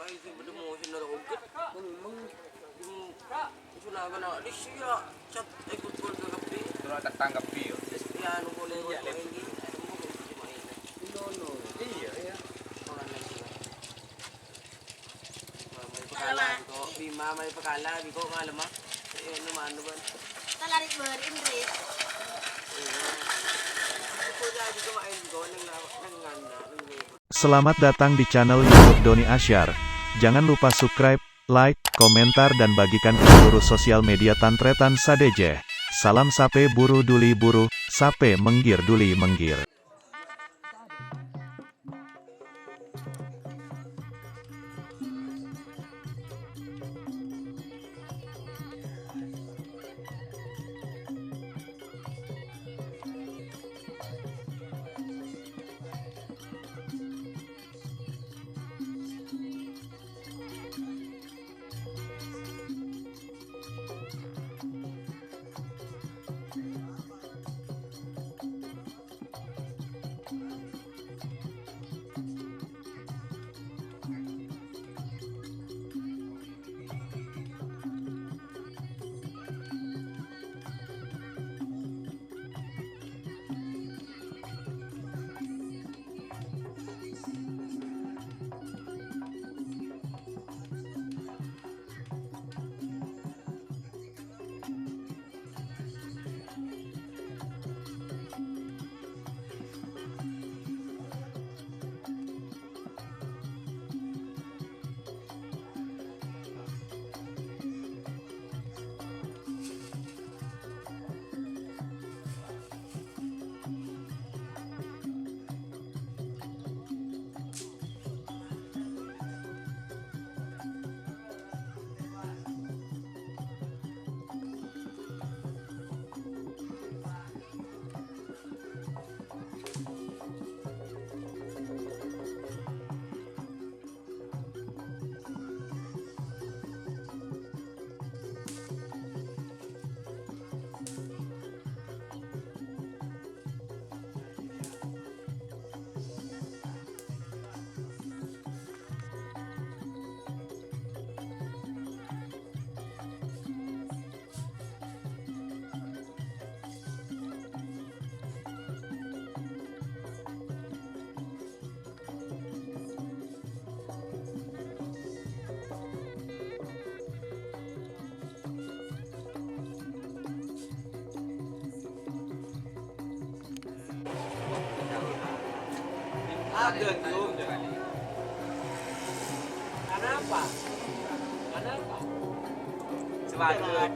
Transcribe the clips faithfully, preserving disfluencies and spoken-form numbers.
Ayo, sing padâ mo sing noro' oget. Suna kana di sia, cat, eh, pukul ke kepi. Terus tetangga pi, yo. Ya, anu boleh, iya, boleh, lem. Ini. Iya, iya. Orang lain juga. Mai pekala, biko. Bima mai pekala, biko, malem, ah. Eh, ini mana, Bang? Kita lari ber-, Indri. Iya. Aku jadi cuma main, biko, neng lawa-, neng nganda, neng Selamat datang di channel YouTube Doni Asyar. Jangan lupa subscribe, like, komentar, dan bagikan ke seluruh sosial media tan-trètan sadhâjâ. Salam sapè buru duli buru, sapè mèngghir duli mèngghir. Kenapa? Kenapa? Semangat.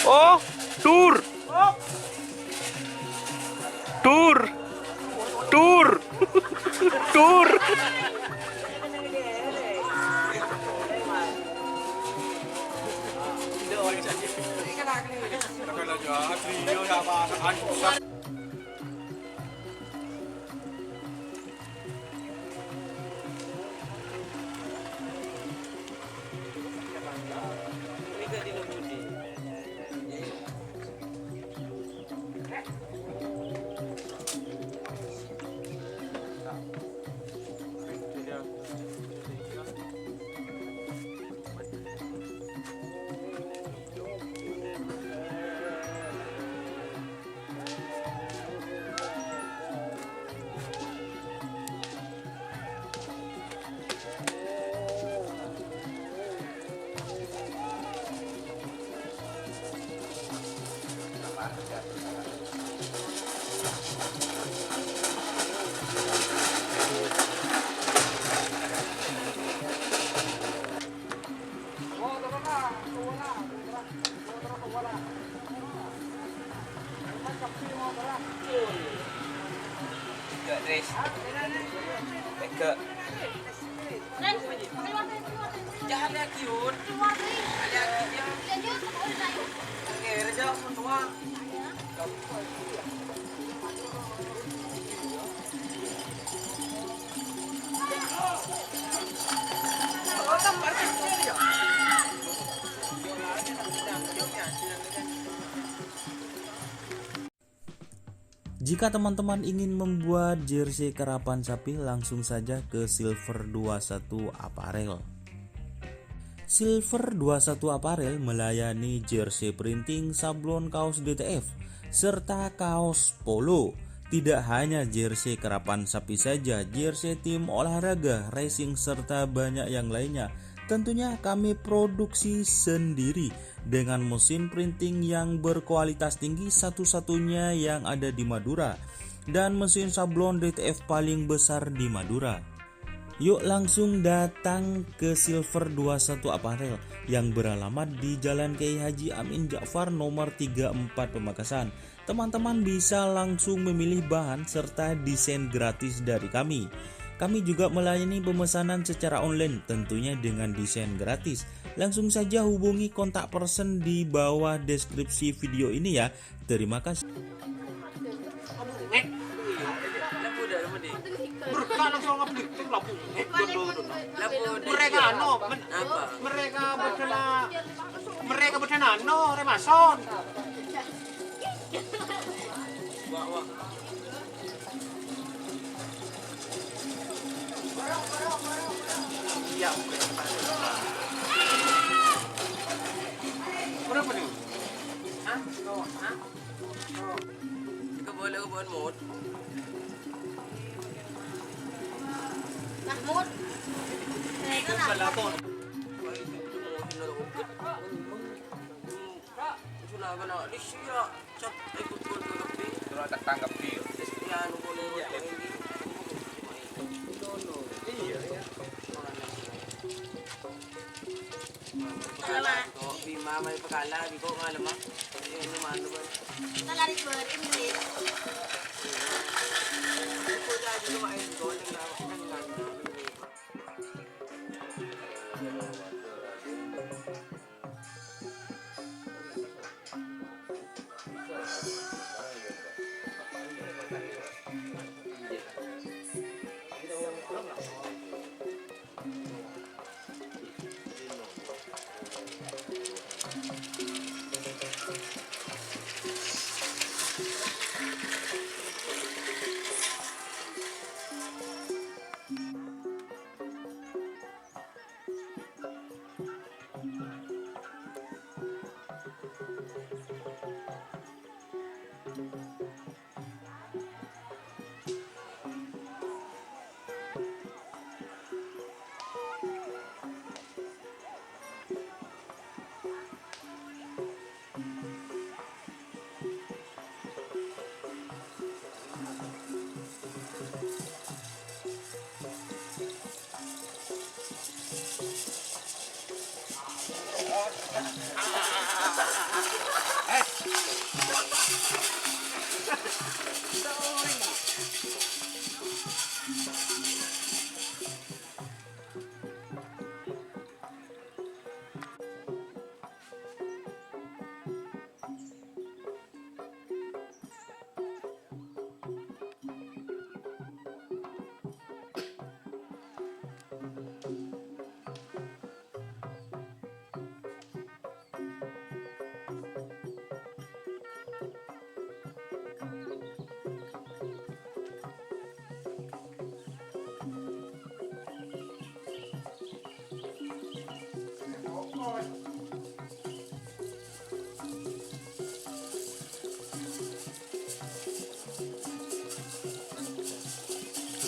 Oh, dur. Dur. Dur. Dur. Jika teman-teman ingin membuat jersey karapan sapi, langsung saja ke Silver dua satu Apparel. Silver dua satu Apparel melayani jersey printing, sablon kaos D T F, serta kaos polo. Tidak hanya jersey karapan sapi saja, jersey tim olahraga, racing, serta banyak yang lainnya. Tentunya kami produksi sendiri dengan mesin printing yang berkualitas tinggi, satu-satunya yang ada di Madura, dan mesin sablon D T F paling besar di Madura. Yuk langsung datang ke Silver dua satu Apparel yang beralamat di Jalan Kiai Haji Amin Ja'far nomor tiga empat Pamekasan. Teman-teman bisa langsung memilih bahan serta desain gratis dari kami. Kami juga melayani pemesanan secara online, tentunya dengan desain gratis. Langsung saja hubungi kontak person di bawah deskripsi video ini ya. Terima kasih. Mereka langsung ngeblitik lah, Bu. Mereka anu, men-, mereka bedana, mereka bedana anu, remason. Iya. Berapa nih? Hah? Hah? Itu boleh buat mod. Mahmud. Itu salah mod. Itu mod, itu mod. Itu nak kena di sini, ya. Cak, ikut mod lebih. Itu nak tetangga pi. Ya, nu boleh mod ini. Iya, iya. Pekala, kok, Bima main pekala, biko ngalem, ah. Ini, ini malu, Bang. Kita lari keluar, ini. Kok jadi lu main gol, yang lama, kan, kan.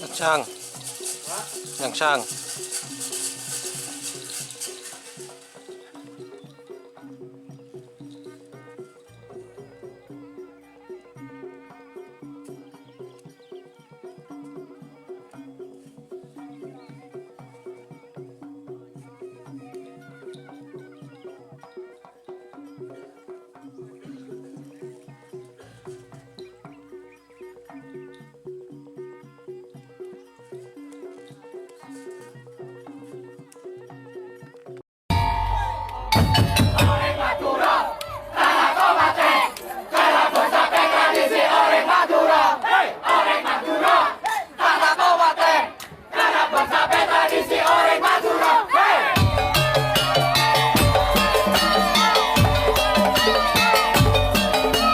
Yang sang. Yang sang.